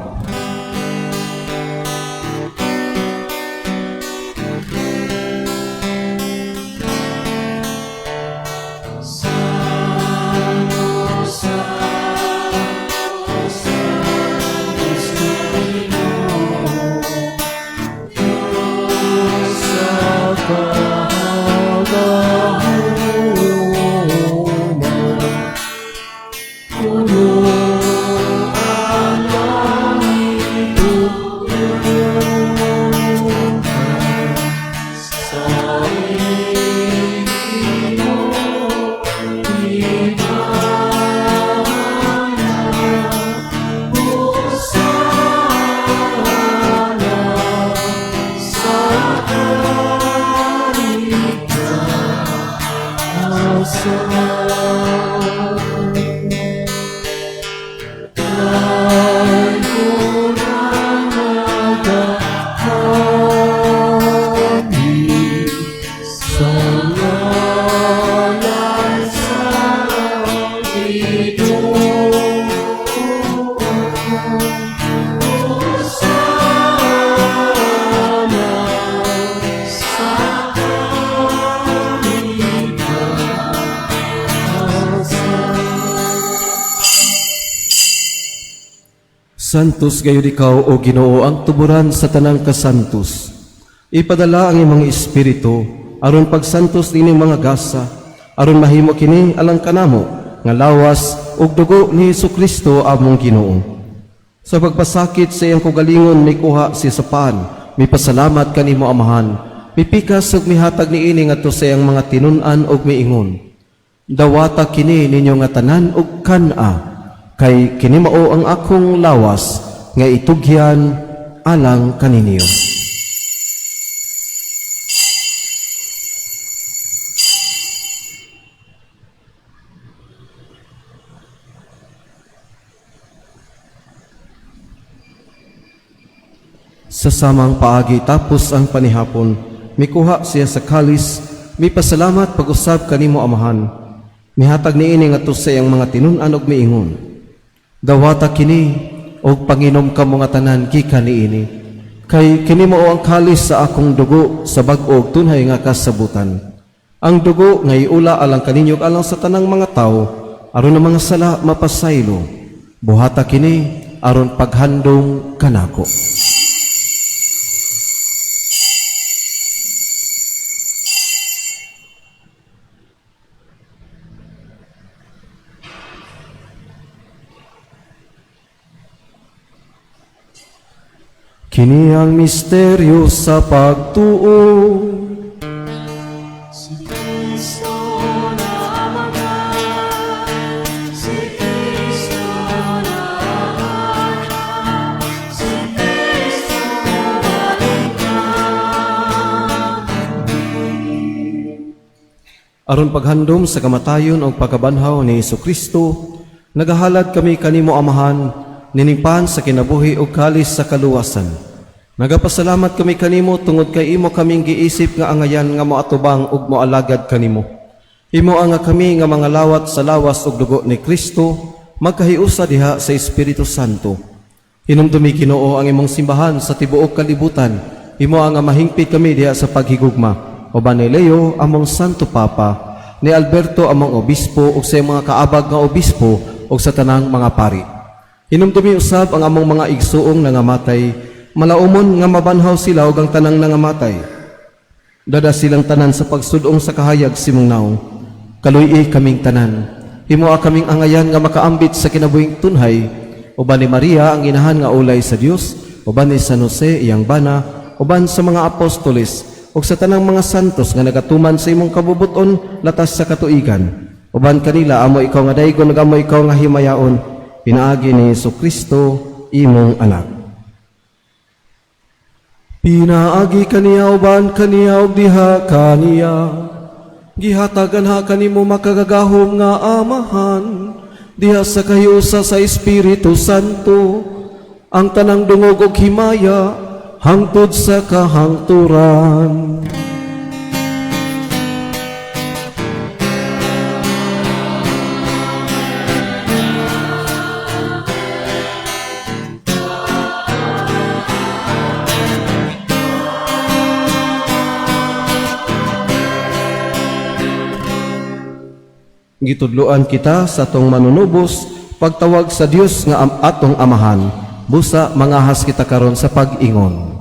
Santos gayud ikaw, o Ginoo, ang tuburan sa tanang kasantos. Ipadala ang imong espiritu aron pagsantos nining mga gasa, aron mahimo kini alang kanamo nga lawas ug dugo ni Hesukristo among Ginoo. Sa pagpasakit sa iyang kaugalingon mikuha siya sa pan, mipasalamat kanimo Amahan, mipikas ug mihatag niini ngadto sa iyang mga tinun-an ug miingon: Dawata kini ninyo nga tanan ug kan-a, kay kini mao ang akong lawas nga itugyan alang kaninyo. Sa samang paagi tapos ang panihapon, mikuha siya sa kalis, mipasalamat pag-usab kanimo Amahan. Mihatag niini ngadto sa iyang mga tinun-an ug miingon: Dawata kini og panginom kamo nga tanan gikan niini. Kay kini mao ang kalis sa akong dugo sa bag-o ug tunhay nga kasabutan. Ang dugo nga iula alang kaninyo ug alang sa tanang mga tawo aron ang mga sala mapasaylo. Buhata kini aron paghandom kanako. Kini ang misteryo sa pagtuo. Si Kristo namatay, si Kristo nabanhaw, si Kristo balikan. Aron paghandom sa kamatayon o pagkabanhaw ni Hesukristo, nagahalad kami kanimo Amahan Nining pan sa kinabuhi ug kalis sa kaluwasan. Nagapasalamat kami kanimo tungod kay imo kaming giisip nga angayan nga moatubang ug moalagad kanimo. Himoa nga kami nga mga lawat sa lawas ug dugo ni Kristo magkahiusa diha sa Espiritu Santo. Hinumdumi, Ginoo, ang imong simbahan sa tibuok kalibutan. Himoa nga mahingpit kami diha sa paghigugma. Uban ni Leo, among Santo Papa, ni Alberto, among obispo, ug sa iyang mga kaabag nga obispo, ug sa tanang mga pari. Hinumdumi usab ang among mga igsuong nangamatay, malaumon nga mabanhaw sila ug ang tanang nangamatay. Dad-a silang tanan sa pagsud-ong sa kahayag sa imong nawong. Kaluy-i kaming tanan. Himoa kaming angayan nga makaambit sa kinabuhing tunhay, uban ni Maria ang inahan nga ulay sa Dios, uban ni San Jose iyang bana, uban sa mga apostoles, ug sa tanang mga santos nga nagatuman sa imong kabubut-on latas sa katuigan. Uban kanila amo ikaw nga daygon ug amo ikaw nga himayaon pinaagi ni Hesus Kristo imong anak. Pinaagi kaniya, uban kaniya ug diha kaniya, gihatagan ha kanimo makagagahom nga Amahan diha sa kahiusa sa Espiritu Santo ang tanang dungog ug himaya hangtod sa kahangturan. Gitudloan kita sa atong manunubos pagtawag sa Dios nga atong amahan. Busa mangahas kita karon sa pag-ingon.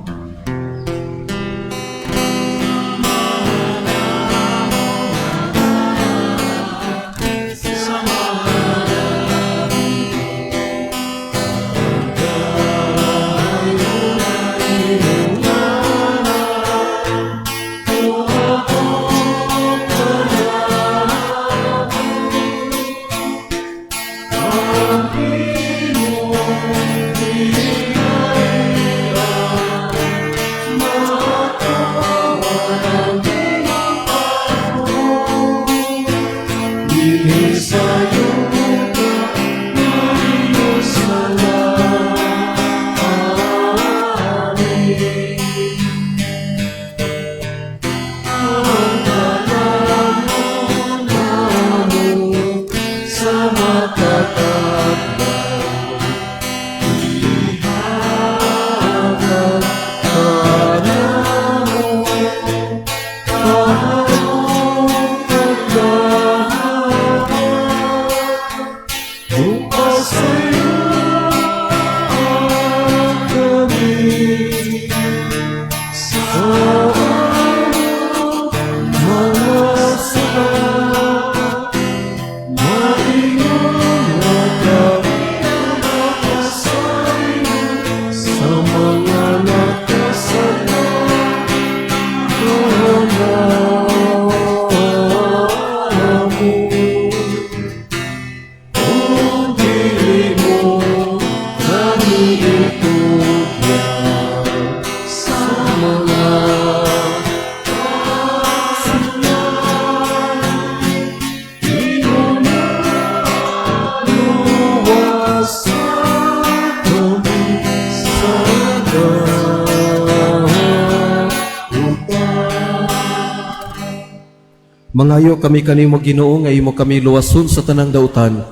Mangayo kami kanimo, Ginoo, nga imo kami luwason sa tanang dautan.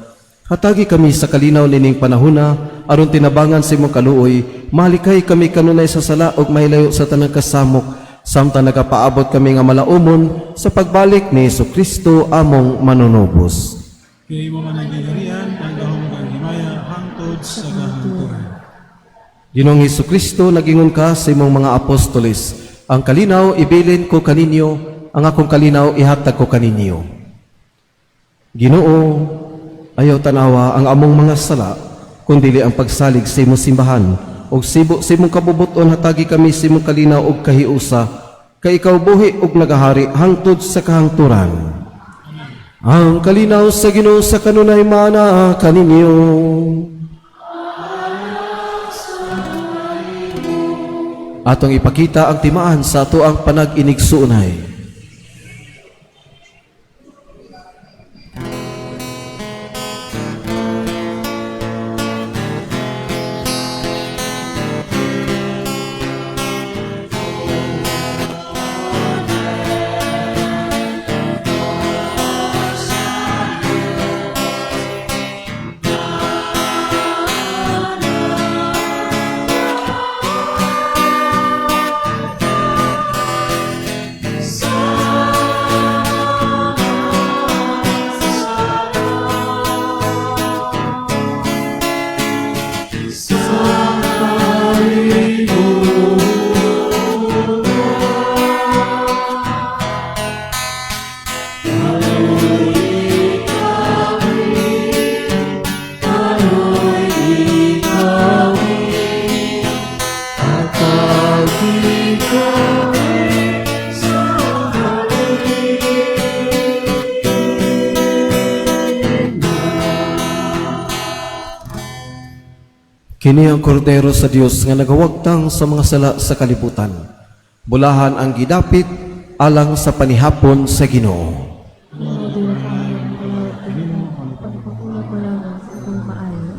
Hatagi kami sa kalinaw nining panahona aron tinabangan sa imong kaluoy, malikay kami kanunay sa sala ug mahilayo sa tanang kasamok samtang nagapaabot kami nga malaumon sa pagbalik ni Kristo among manunubos. Kay imo man ang gingharian, ang gahom ug ang himaya hangtod sa kahangturan. Ginoong Kristo, nagingon ka sa imong mga apostoles, "Ang kalinaw ibilin ko kaninyo, ang akong kalinaw ihatag ko kaninyo." Ginoo, ayaw tanawa ang among mga sala, kundili ang pagsalig sa imong simbahan, ug sibo sa imong kabubuton hatagi kami sa imong kalinaw ug kahiusa, kay ikaw buhi ug nagahari hangtod sa kahangturan. Ang kalinaw sa Ginoo sa kanunay maanaa kaninyo. Atong ipakita ang timaan sa atoang panag-inigsuonay. Kini ang kordero sa Dios nga nagawagtang sa mga sala sa kalibutan. Bulahan ang gidapit alang sa panihapon sa Ginoo. Ginoo, dili ka maayo makalawat kanimo, pagpakula ko lamang sa akong maayo.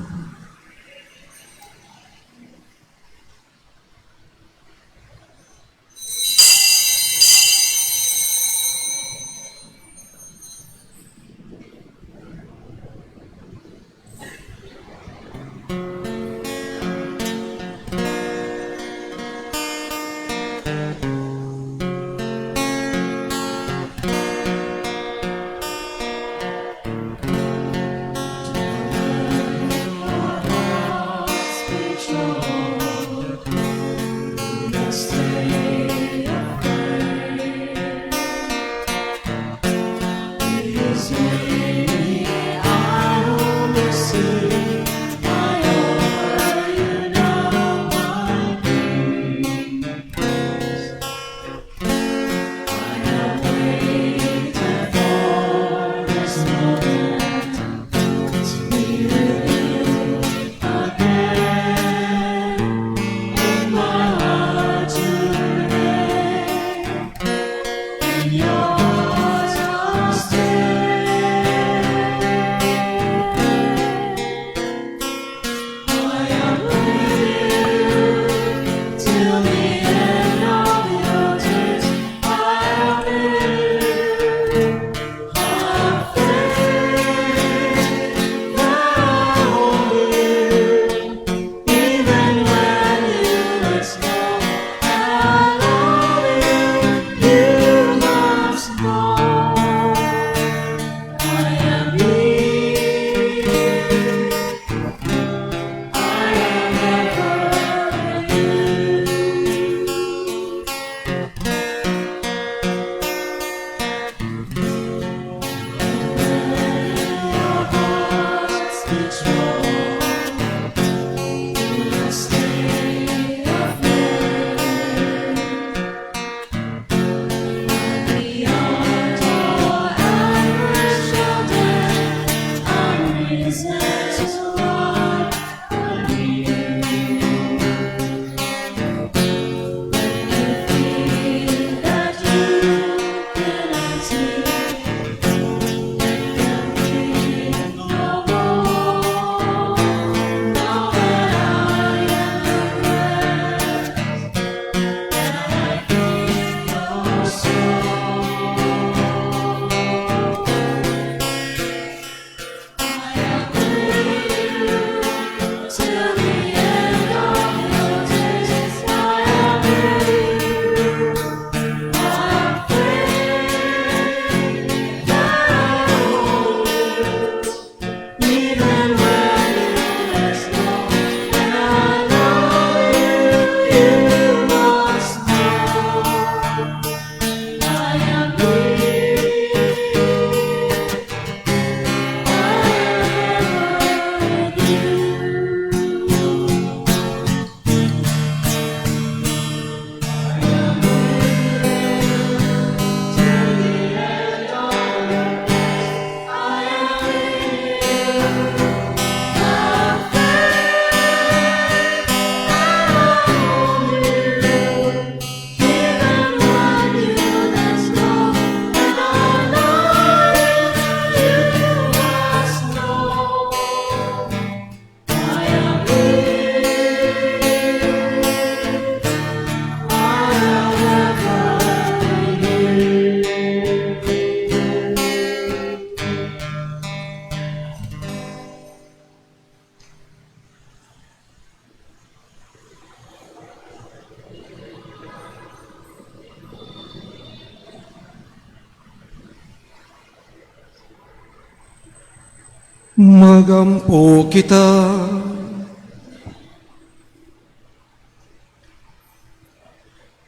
Magampo kita.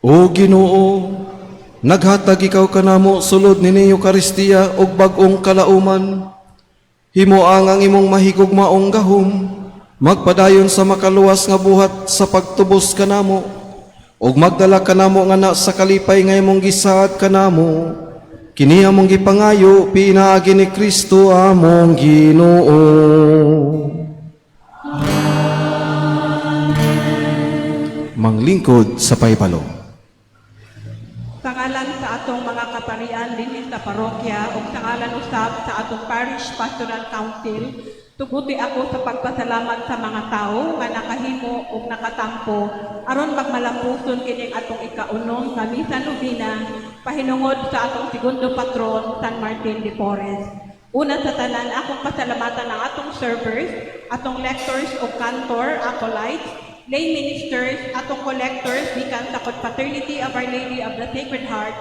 O Ginoo, naghatag ikaw kanamo sulod nini Eukaristiya og bag-ong kalauman. Himoang ang imong mahigugmaong gahom, magpadayon sa makaluwas nga buhat sa pagtubos kanamo, ug magdala kanamo nga na sa kalipay nga imong gisaad kanamo. Kini among gipangayo pinaagi ni Kristo among Ginoo. Amen. Manglingkod sa pahibalo. Sa ngalan sa atong mga kaparian dinhi sa parokya ug sa ngalan usab sa atong Parish Pastoral Council, tuguti ako sa pagpasalamat sa mga tawo nga nakahimo ug nakatampo aron magmalampuson kining atong ikaunom nga misa novena pahinungod sa atong segundo patron, San Martin de Porres. Una sa tanan, akong pasalamatan ang atong servers, atong lectors o cantor, acolytes, lay ministers, atong collectors gikan sa Confraternity of Our Lady of the Sacred Heart,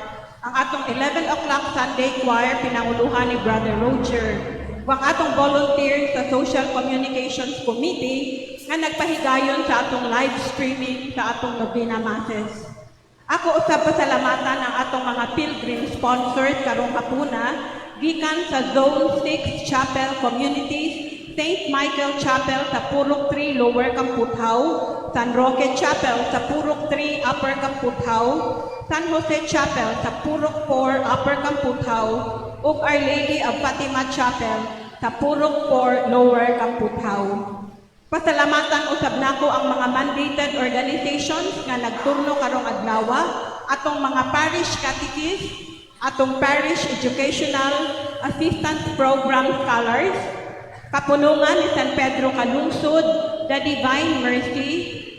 ang atong 11 o'clock Sunday choir pinanguluhan ni Brother Roger, ug ang atong volunteers sa Social Communications Committee nga nagpahigayon sa atong live streaming sa atong Novena Masses. Ako usab pasalamatan ang atong mga pilgrim sponsors karong hapuna gikan sa Zone 6 Chapel Communities, St. Michael Chapel sa Purok 3 Lower Kamputhaw, San Roque Chapel sa Purok 3 Upper Kamputhaw, San Jose Chapel sa Purok 4 Upper Kamputhaw, ug Our Lady of Fatima Chapel sa Purok 4 Lower Kamputhaw. Pasalamatan usab nako ang mga mandated organizations nga nagturno karong adlaw, atong mga parish catechists, atong parish educational assistance program scholars, Kapunungan ni San Pedro Calungsod, The Divine Mercy,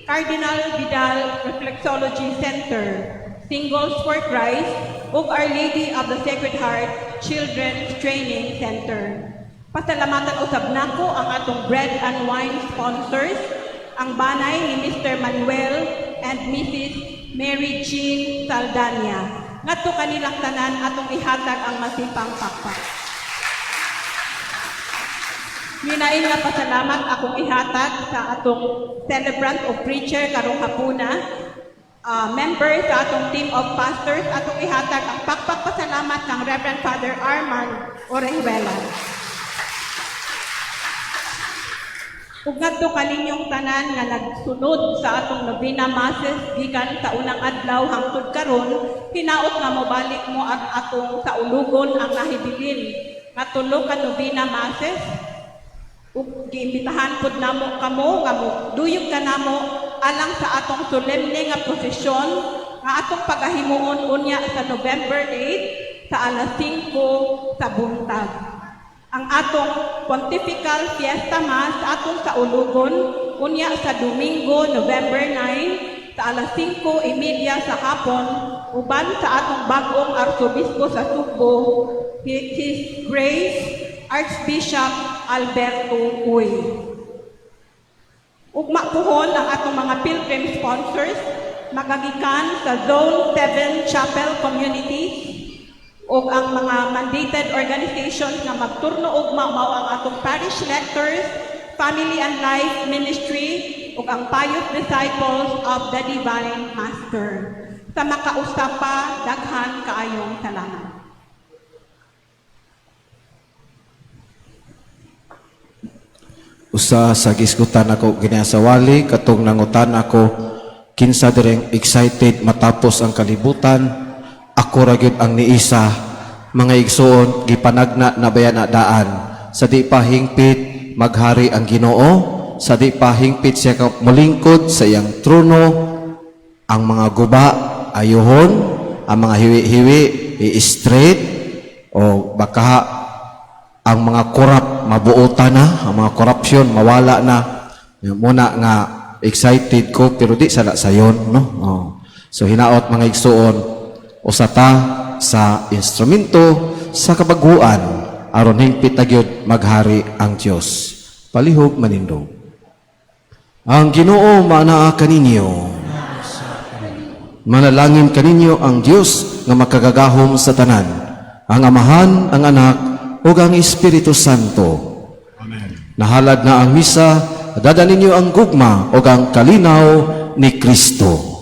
Cardinal Vidal Reflexology Center, Singles for Christ, ug Our Lady of the Sacred Heart Children's Training Center. Pasalamatan usab nako ang atong bread and wine sponsors, ang banay ni Mr. Manuel and Mrs. Mary Jean Saldana. Ngadto kanilang tanan, atong ihatag ang masipang pakpak. Minain nga pasalamat akong ihatag sa atong celebrant o preacher karong hapuna, member sa atong team of pastors, atong ihatag ang pakpak pasalamat ng Reverend Father Armand Orejuela. Ug ngadto kaninyong tanan nga nagsunod sa atong Novena Masses gikan sa unang adlaw hangtod karon, hinaot nga mobalik mo ang atong saulugon ang nahibilin nga tulo ka Novena Masses. Ug giimbitahan pud namo kamo nga mo duyog kanamo alang sa atong solemne nga prosesyon nga atong pagahimuon unya sa November 8 sa alas 5 sa buntag. Ang atong Pontifical Fiesta Mass atong saulugon unya sa Domingo, November 9 sa alas 5:30 sa hapon uban sa atong bag-ong arsobispo sa Sugbo, His Grace Archbishop Alberto Uy. Ugma puhon ang atong mga pilgrim sponsors magagikan sa Zone 7 Chapel Communities ug ang mga mandated organizations nga magturno ugma mao ang atong parish lectors, Family and Life Ministry ug ang Pious Disciples of the Divine Master. Sa makausap pa, daghan kaayong salamat. Usa sa gisgutan ako ginasawali katong nangutan ako kinsa direng excited matapos ang kalibutan, ako ra gyud ang niisa. Mga igsoon, gipanagna na baya na daan sa di pa hingpit maghari ang Ginoo, sa di pa hingpit siya ka molingkod sa iyang trono, ang mga guba ayuhon, ang mga hiwi-hiwi i-straight, o baka ang mga korap mabuota na, ang mga corruption mawala na. Muna nga excited ko pero di sala sayon, no? Oh. So hinaot, mga igsuon, usa ta sa instrumento sa kabaguan aron hingpit na gyud maghari ang Dios. Palihog manindog. Ang Ginoo maanaa kaninyo. Manalangin kaninyo ang Dios nga makagagahom sa tanan, ang Amahan, ang Anak, ug ang Espiritu Santo. Amen. Nahalad na ang misa, dada ninyo ang gugma ug ang kalinaw ni Kristo.